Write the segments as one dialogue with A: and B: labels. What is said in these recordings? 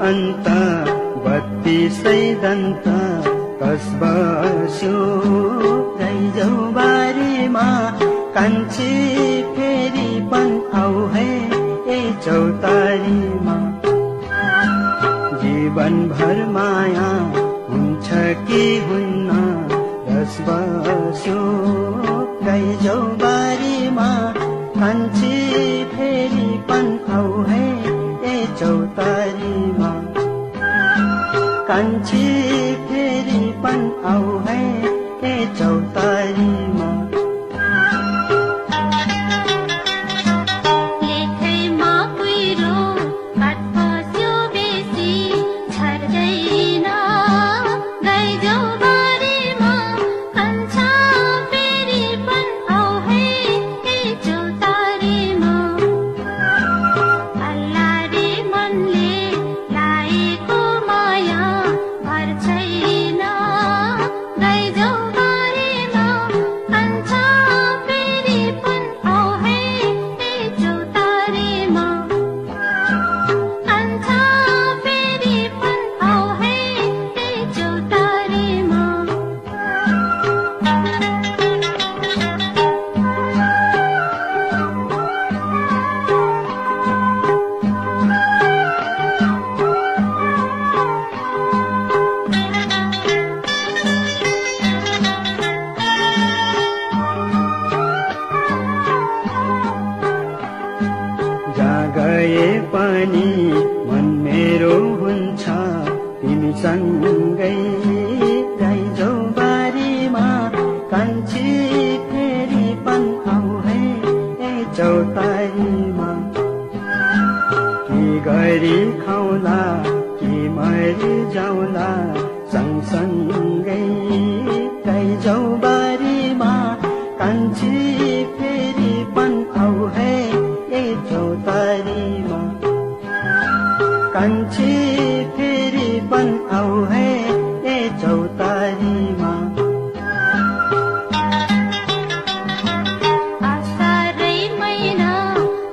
A: अन्त 32 दन्त कस बस्यो गैजौबारीमा कान्छी फेरि पनि आऊ है ए चौतारीमा जीवनभर माया हुन्छ कि हुन्न कस बस्यो गैजौबारीमा कान्छी फेरि पनि आऊ है ए चौतारीमा कान्छी फेरि पनि आऊ है ए चौतारीमा गए पनि मन मेरो हुन्छ तिमीसँगै गैजौबारीमा कान्छी फेरि पनि आऊ है ए चौतारीमा के गरी खाउला कि मरि जाउला सँगसँगै गैजौबारीमा कान्छी फेरि पनि आऊ है ए चौतारीमा कान्छी फेरि पनि आऊ है ए चौतारीमा
B: आषाढै महिना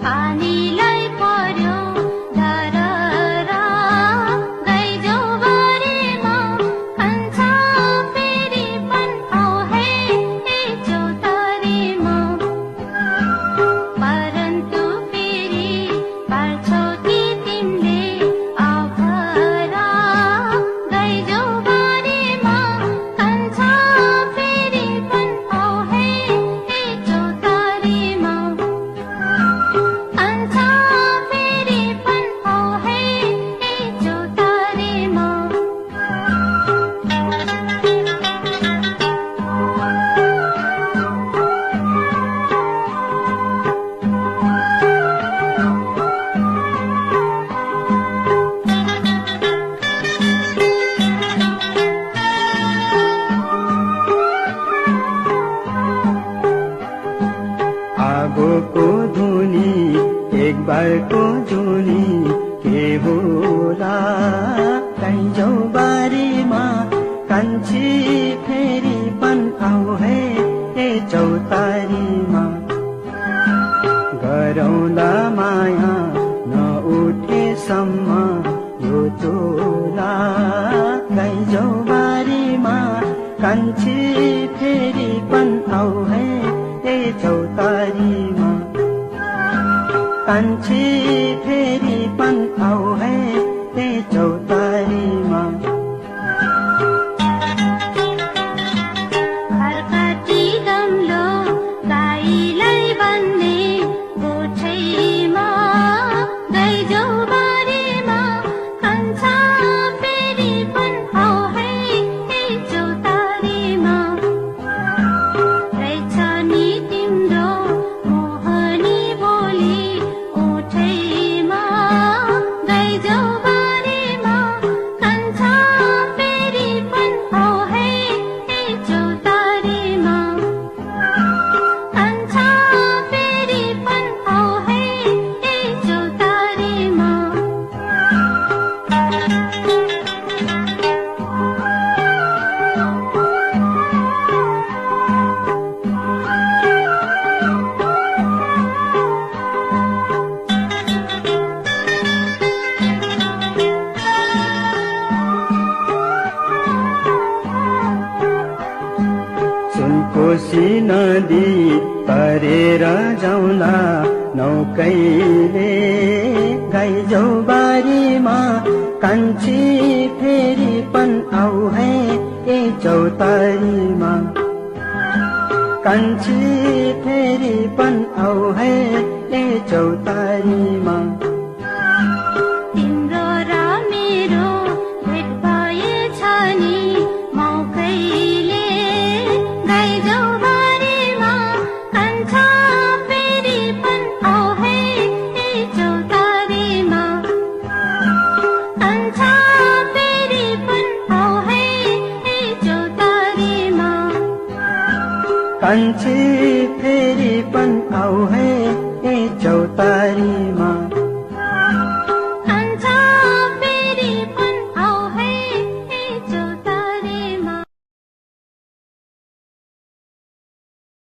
B: पानीलाई पर्यो धरहरा गैजौबारीमा कान्छा फेरि पनि आऊ है ए चौतारीमा परन्तु फेरि पार्छौ कि तिमीले आभरा गैजौबारीमा कान्छा फेरि पनि आऊ है ए चौतारीमा कान्छा फेरि पनि आऊ है ए चौतारीमा
A: आगोको धुनी एक बारको जुनी के होला गैजौबारीमा कान्छी फेरि पनि आऊ है ए चौतारीमा गरौँला माया नउठेसम्म यो चोला गैजौबारीमा कान्छी फेरि पनि आऊ है ए चौतारीमा कान्छी फेरि पनि आऊ है ए चौतारीमा
B: घरकाटी दम्लो गाईलाई बन्ने गोठैमा गैजौबारीमा कान्छा फेरि पनि आऊ है ए चौतारीमा रहेछ नि तिम्रो मोहनी बोली ओठैमा गैजौबारीमा
A: जाउँला नौकैले गाइजौ बारीमा कान्छी फेरि पन आऊ है ए चौतारीमा कान्छी फेरि पन आऊ है ए चौतारीमा
B: तिम्रो र मेरो भेट भएछ नि मौकैले गाइजौ बारीमा कान्छा फेरि पन आऊ है ए चौतारीमा कान्छा फेरि पन आऊ है ए चौतारीमा
A: कान्छी फेरि पन आऊ है ए चौतारीमा